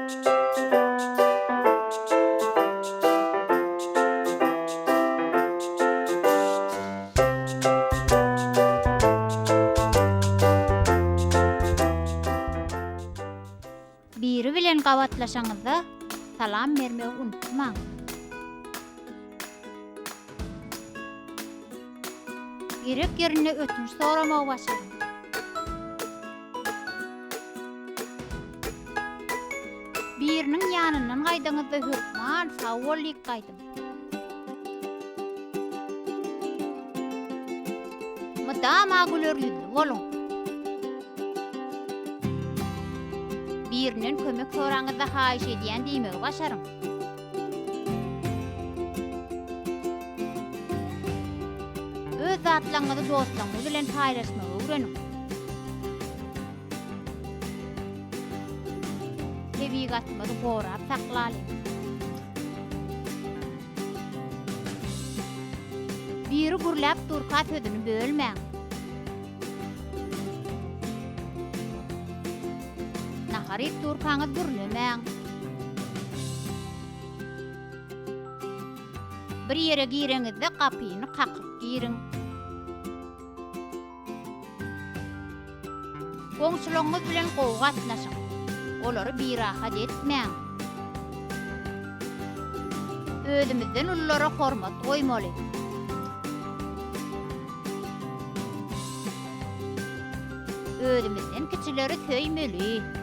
Biri bilen gabatlaşaňyzda salam bermegi unutmaň. Gerek ýerinde ötünç soramagy başaryň. Biriniň ýanyndan gaýdaňyzda hökman sag bol diýip gaýdyň. Mydama güler ýüzli boluň. Birinden kömek soraňyzda haýyş edýän diýmegi başaryň. Öz zatlaryňyzy dostlaryňyz bilen paýlaşmagy öwreniň. Tebigatymyzy gorap saklalyň. Biri gürläp durka sözüni bölmäň. Nahar iýip durkaňyz gürlemäň. Bir ýere gireňizde gapyny kakyp giriň. Goňşularyňyz bilen gowy gatnaşyň. Olary birahat etmäň. Özümizden ululara hormat goýmaly. Özümizden kiçileri söýmeli.